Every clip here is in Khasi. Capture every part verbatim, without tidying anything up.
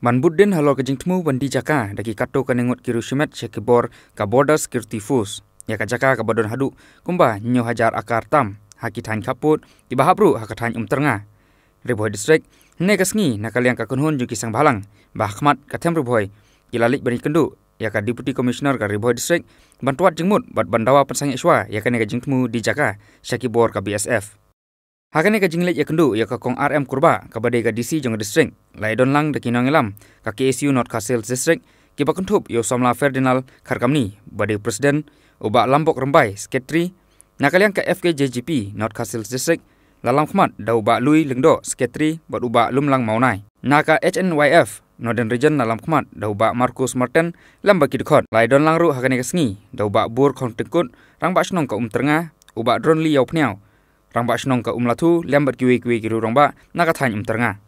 Ban bud dien halor ka jingthmu ban die jaka da ki katto katne ngut ki riewshimet sha ki bor ka Border Security Force ïa ka jaka kaba don haduh kumba hynñiew hajar akar tam ha ki thaiñ khappud kiba hap ruh ha ka thaiñ Umtyrnga, Ri Bhoi District, hynne ka sngi na ka liang ka kynhun jong ki seng bhalang ba ha khmat ka them Ri Bhoi ki la leit ban ïakynduh ïa ka Deputy Commissioner ka Ri Bhoi District ban twad jingmut bad ban dawa pynsangeh shuwa ïa kane ka jingthmu die jaka sha ki bor ka B S F. Ha kane ka jingleit ïakynduh ïa ka Kong R M Kurbah kaba dei ka D C jong ka district, la ïadon lang da ki nongïalam ka K S U North Khasi Hills District kiba kynthup ïa u samla Ferdinand Kharkamni ba dei u President, u Bah Lambok Rymbai, Secretary. Na ka liang ka F K J G P North Khasi Hills District la lam khmat da u Bah Lui Lyngdoh, Secretary, bad u Bah Lumlang Mawnai. Na ka H N Y F Northern Region la lam khmat da u Bah Marcus Martin lem bad ki dkhot. La ïadon lang ruh ha kane ka sngi da u Bah Bur Khongtyngkut, Rangbah Shnong ka Umtyrnga, u Bah Dronli Ïawphniaw, Rangbah Shnong ka Umlathu, lem bad kiwei kiwei ki riew rangbah na ka thaiñ Umtyrnga.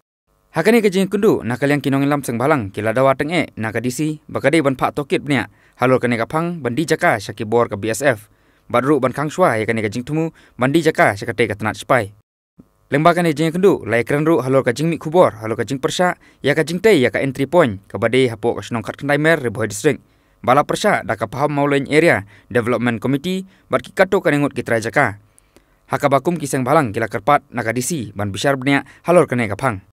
Ha kane ka jingïakynduh na ka liang ki nongïalam seng bhalang ki la dawa tyngeh na ka D C ba ka dei ban phah tohkit bniah halor kane ka phang ban die jaka sha ki bor ka B S F bad ruh ban khang shuwa ïa kane ka jingthmu ban die jaka sha katei ka tnat sipai. Lyngba kane ka jingïakynduh la ïakren ruh halor ka jingmih khubor halor ka jingpyrshah ïa ka jingtei ïa ka entry point kaba dei hapoh ka shnong Khatkhyndai Mer, Ri Bhoi District, ba la pyrshah da ka Pahom Mawlein Area Development Committee bad ki katto katne ngut ki trai jaka, ha kaba kum ki seng bhalang ki la kyrpad na ka D C ban bishar bniah halor kane ka phang.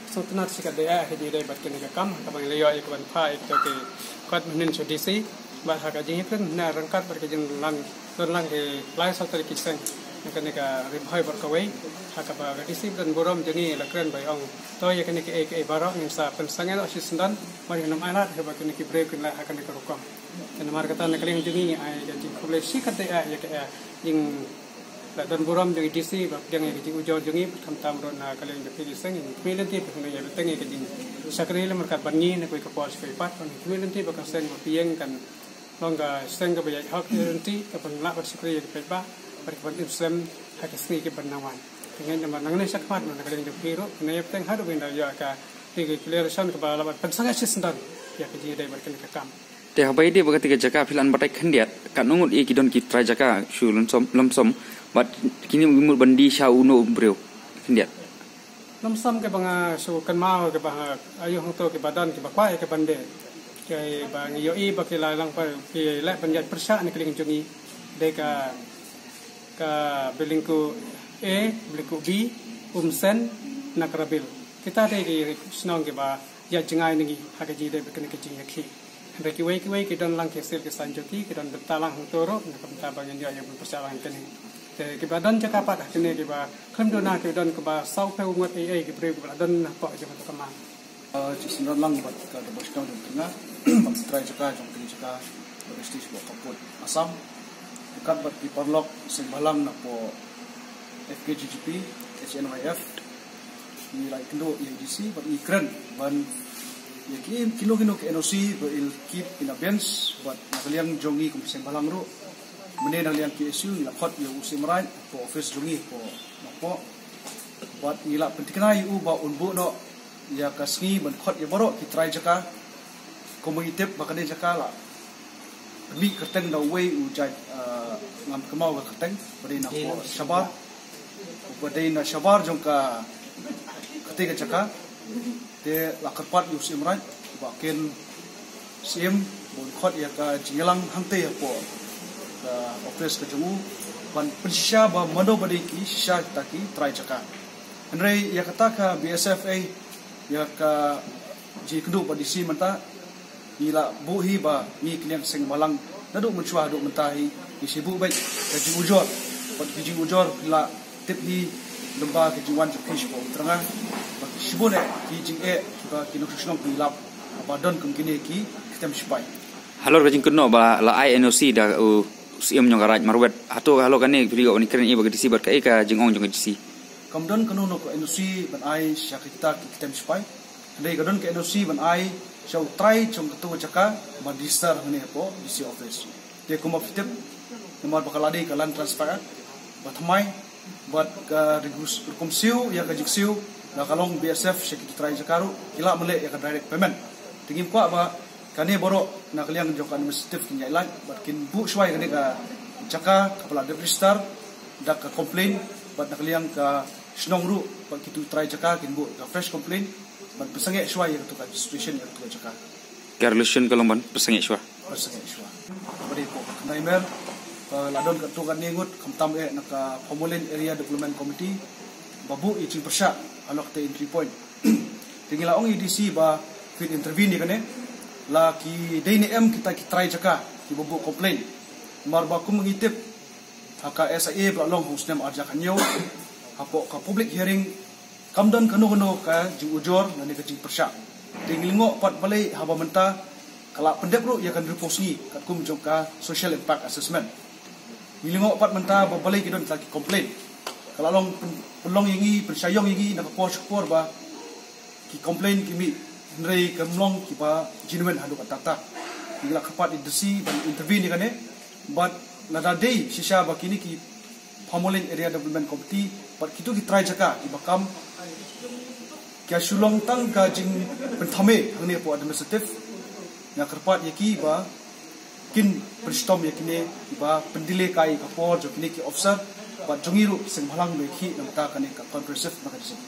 Sngewtynnat shi katdei ha ka jingïadei bad kane ka kam, ha kaba ngi la ïoh ïa ka ban phah ïa kita ki kot mynhynnin sha D C bad ha ka jingïakren hynne ryngkat bad ka jinglang, don lang ki lai saw tylli ki seng na kane ka Ri Bhoi bad kawei, ha kaba ka D C ba don burom jong ngi la kren ba ïa ong to ïa kane kaei kaei baroh ngin sa pynsangeh noh shisyndon bad ngin ym ailad haba kine ki briew kin leh ha kane ka rukom. Te namar kata na ka liang jong ngi ai ka jingkhublei shi katdei ïa ka, ïa jing la don burom jong i D C ba pdiang ïa ka jingujor jong i, khamtam ruh na ka liang jong phi ki seng, ngi khmih lynti ba phin ïa bteng ïa ka jingshakri lem ryngkat bad ngi na kawei ka por sha kawei pat, ngi khmih lynti ba ka seng ba phi ïeng kan long ka seng kaba ïaid hok ïaid lynti, kaba lah ban shakri ïa ki paidbah bad kaban im slem ha ki sngi kiban nang wan. Te ngeit namar nangne shakhmat na ka liang jong phi ruh phin ïa bteng haduh ban da ïoh ka, phi ki clear ration kaba lah ban pynsangeh shisyndon ïa ka jingïadei bad kane ka kam. Te haba ïadei bad kata ka jaka phi la an batai khyndiat, katno ngut ïa ki don ki trai jaka shu lumsom, lumsom, bad kine mut ban die sha uno u briew khyndiat? Lumsom kaba nga shu kynmaw kaba nga ïoh hangto kiba don kiba kwah ïa ka ban die, kiba ngi ïohi ba ki la lang pa ki leh ban ïaid pyrshah na ka liang jong ngi, dei ka, ka Byllingkuh A, Byllingkuh B, Umsen, Nakrabil. Kita dei ki shnong kiba ïaid jngai na ngi ha ka jingïadei bad kane ka jingïakhih. Hynrei kiwei kiwei ki don lang ki sil ki san jong ki, ki don bynta lang hangto ruh na ka bynta ba ngin ïoh ïa ban pyrshah lang ïa kane. Te kiba don jaka pat ha kane kiba khlem duna ki don kaba sawphew ngut ei ei ki briew kiba la don hapoh jong kato ka man. Ah, shisyndon lang bad ka Dorbar Shnong jong Umtyrnga bad ki trai jaka jong kane jaka ba ka state ba ka pud Assam. Ryngkat bad ki paralok seng bhalang napoh F K G G P, H N Y F, ngi la ïakynduh ïa i D C bad ngi kren ban ïa ki kino kino ki N O C ba i la keep in abeyance bad na ka liang jong ngi kum seng bhalang ruh, mynne na ka liang K S U ngi la khot ïa u Syiem Raij hapoh office jong ngi hapoh Nongpoh bad ngi la pynthikna ïa u ba un buh noh ïa ka sngi ban khot ïa baroh ki trai jaka. Kumba ngi tip ba kane jaka la mih kyrteng da uwei u jait, ah, ngam kynmaw ka kyrteng, ba dei napoh Shabar, ba dei na Shabar jong ka, kata ka jaka. Te la kyrpad ïa u Syiem Raij ba kin Syiem ba un khot ïa ka jingïalang hangtei hapoh ka office ka jong u ban pynshisha ba mano ba dei ki shisha kita ki trai jaka. Hynrei ïa kata ka B S F A, ïa ka jingïakynduh bad D C mynta, ngi la buh hi ba ngi ki liang seng bhalang naduh mynshuwa haduh mynta hi ngi shu buh beit ka jingujor. Bad ki jingujor ki la tip hi lyngba ka jingwan jong phi shapoh Umtyrnga. Bad ki shibun eh ki jingeh ba ki nongshong shnong ki lap ba don kum kine ki ktem shipai. Halor ka jingkynnoh ba la ai N O C da u Syiem jong ka Raij marwet, hato halor kane phi ïoh ban kren ïa ba ka D C bad kaei ka jingong jong ka D C? Kam don kano kano ka N O C ban ai sha kita ki ktem shipai. Hynrei ka don ka N O C ban ai sha u trai jong kato ka jaka ban register hangne hapoh D C office. Te kumba phi tip, namar ba ka la dei ka Land Transfer Act ba thymmai bad ka rukom siew ïa ka jingsiew na ka long B S F sha ki trai jaka ruh ki la mleh ïa ka direct payment. Te ngim kwah ba kane baroh na ka liang jong ka administrative kin ïaid lait bad kin buh shuwa ïa kane ka jaka kaba la dep register da ka complaint bad na ka liang ka shnong ruh bad kitu trai jaka kin buh ka fresh complaint. ban pynsangeh shuwa ïa katu ka registration ïa katu ka jaka. Ka resolution ka long ban pynsangeh shuwa. Pynsangeh shuwa. Bad ïa ka khyndai mer, ka la don katu kane ngut khamtam eh na ka Formalin Area Development Committee ba buh ïa jingpyrshah halor katei entry point. Te ngi la ong ïa D C ba phin intervene ïa kane, la ki dei ne em kita ki trai jaka kiba buh complaint. Namar ba kum ngi tip ha ka S I A ba la long ha u snem ar hajar khathynñiew, hapoh ka public hearing kam don kano kano ka jingujor lane ka jingpyrshah. Te ngi lyngngoh pat balei haba mynta ka la pyndep ruh ïa ka hynriewphew sngi katkum jong ka social impact assessment. Ngi lyngngoh pat mynta ba balei ki don kita ki complaint. Ka la long pyn-, pynlong ïa ngi, pynshah ïong ïa ngi na ka por sha ka por ba ki complaint ki mih, hynrei kam long kiba genuine haduh katta katta. Ngi la kyrpad ïa D C ban intervene ïa kane. Bad lada dei shisha ba kine ki Formalin Area Development Committee bad kitu ki trai jaka kiba kam ki ïa shu long tang ka jingpynthame hangne hapoh administrative, nga kyrpad ïa ki ba kin pynshitom ïa kine kiba pyndelay kai ka por jong kine ki officer bad jong ngi ruh seng bhalang ba ïa ki na ka bynta kane ka comprehensive mechanism.